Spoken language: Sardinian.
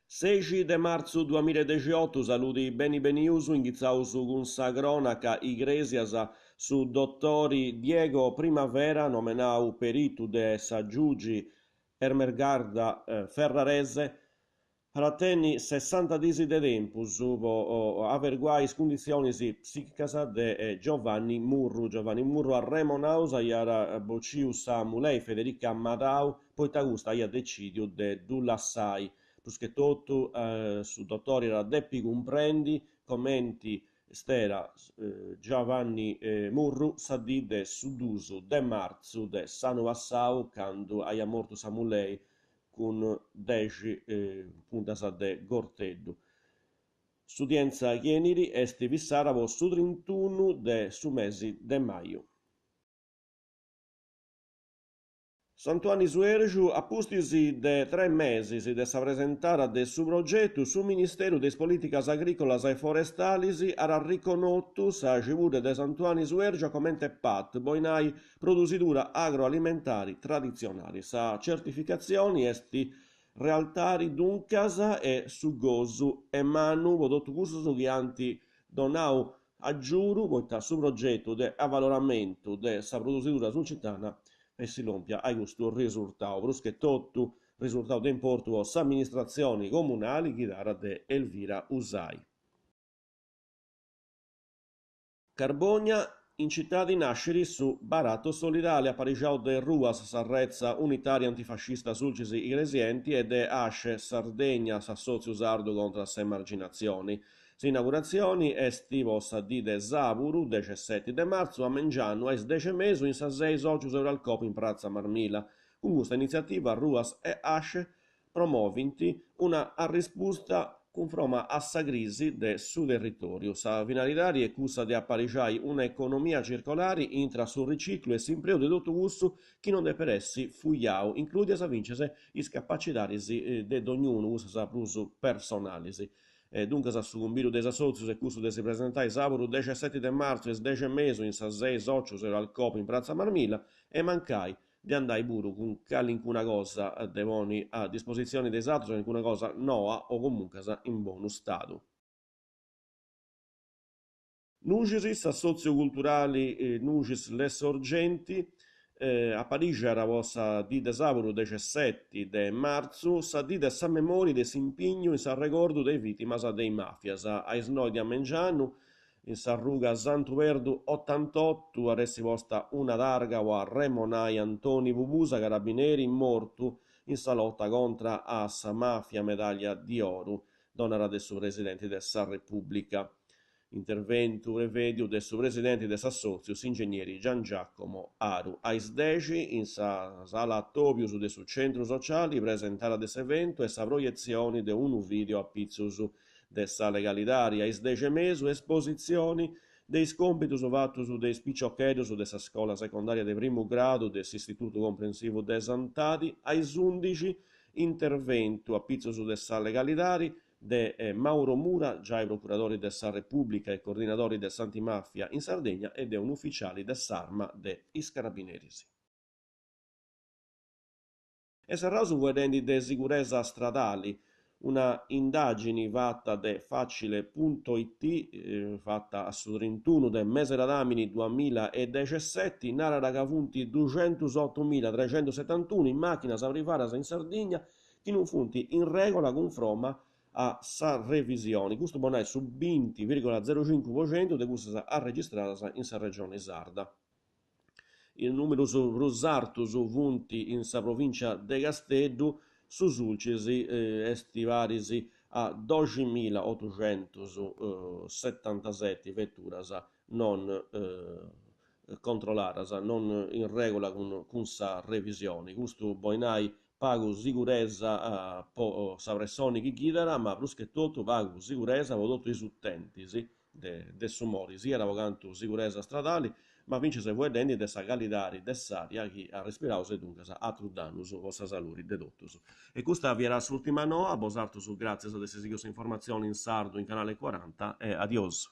Sexi de martzu duamillaedexiotu, saludi beni benius, inghitzaus cun sa cronaca, Igrèsias, su dotori Diego Primavera, nomenau peritu de sa giugi Ermengarda Ferrarese, At a tenni sessanta dis de tempus po averguai is cunditzionis psìchicas de Giovanni Murru. Giovanni Murru arremonau aiat bociu sa mulei Federica Madau poita custa aiat decìdiu de ddu lassai. Prus che totu su dotori at a depi cumprendi comenti stera Giovanni Murru sa dì de su dus de martzu de s'annu passau candu aiat mortu sa mulei cun dexi puntas de gorteddu. S'udientza chi 'enit est fissada po su trintunu de su mesi de maju. Sant'Uanni Suergiu, a pustis de tres mesis de sa presentada de su progetu, su Ministeru de is Polìticas Agrìcolas e Forestalis at riconnotu sa cibudda de Sant'Uanni Suergiu comente PAT, bolit nai Produsidura agroalimentari traditzionali. Sa certificatzioni est realtadi duncas e su gosu est mannu po totu cussus chi ant donau agiudu poita su progetu de avaloramentu de sa produsidura sulcitana est lòmpia a custu risurtau, prus che totu risurtau de importu po s'amministratzioni comunali ghidada de Elvira Usai. Carbònia, In citadi nascit su Baratto Solidale, aparixau de Ruas, s'arretza unitària antifascista Sulcis Igresienti e de Asce Sardegna, s'assòtziu sardu contra s'emarginatzioni. S'inauguratzioni est po sa dì de sàburu, dexesseti de martzu, a mengianu a is dexemesu in sa sei Sòcius Euralcoop in pratza Marmilla. Cun custa initziativa Ruas e Asce promovint una arrispusta cunfroma a sa crisi de su territòriu. Sa finalidadi est cussa de aparixai una economia circolari intra su riciclu e s'impreu de totu cussu chi non depet essi fuiau, inclùdias fintzas is capacidadis de dognunu, cussas prus personalis. Duncas su cumbidu de is assòtzius est cussu de si presentai sàburu dexesseti de martzu a is dexemesu in sa sei Sòcius Euralcoop in pratza Marmilla e mancai de andai puru cun calincuna cosa de ponni a dispositzioni de is atrus, calincuna cosa noa o comuncas in bonu stadu. Nuxis, s'assòtziu culturali Nuxis Le Sorgenti aparixat po sa dì de sàburu dexesseti de martzu sa dì de sa memòria e de s'impignu in s'arregordu de is vìtimas de is màfias. A is noi de a mengianu In s'arruga Santu Perdu otantotu at essi posta una targa po arremonai Antoni Pubusa, carabineri mortu in sa lota contra a sa màfia medàllia di oru donada de su Presidenti de sa Repùblica. Interventu prevèdiu de su presidenti de s'assòtziu, s'ingegneri Gian Giacomo Aru. A is dexi, in sa sala atòbius de su Centru Sociali, presentada de s'eventu e sa proietzioni de unu vìdeu a pitzus de sa legalidadi a is dexemesu espositzioni de is còmpitus fatus de is piciocheddus de sa scola secondària de primu gradu de s'Istitutu Comprensivu de Santadi a is ùndixi interventu a pitzus de sa legalidadi de Mauro Mura, giai procuradori de sa Repùblica e coordinadori de s'antimàfia in Sardegna e de un'uficiali de s'Arma de is Carabineris. E serraus fueddendi de siguresa stradali, una indàgini fata de Facile punto it, fata a su trintunu de meseladàmini duamillaedexesseti, narat ca funt duxentusotumillatrexentusetantunu is màchinas privadas in Sardigna chi non funt in règola cunfroma a sa revisioni, custu po nai su binti virgola zeru cincu po centu de cussas arregistradas in sa Regioni Sarda. Is nùmerus prus artus funt in sa provìncia de Casteddu, su Sulcis est paris a doximilaotuxentussetantaseti veturas non controlladas, non in règula cun sa revisioni. Custu bolit nai pagu siguresa po sa pressoni chi ghidat, ma prus che totu pagu siguresa po totu is utentis de su mori, siat po cantu siguresa stradali, ma fintzas fueddendi de sa calidadi de s'aria chi arrespiraus e duncas atrus dannus po sa saludi de totus. E custa fiat s'urtima noa, bos'atrus gràtzias de essi sighiu s'informatzioni in sardu in Canale Cuaranta e adiosu.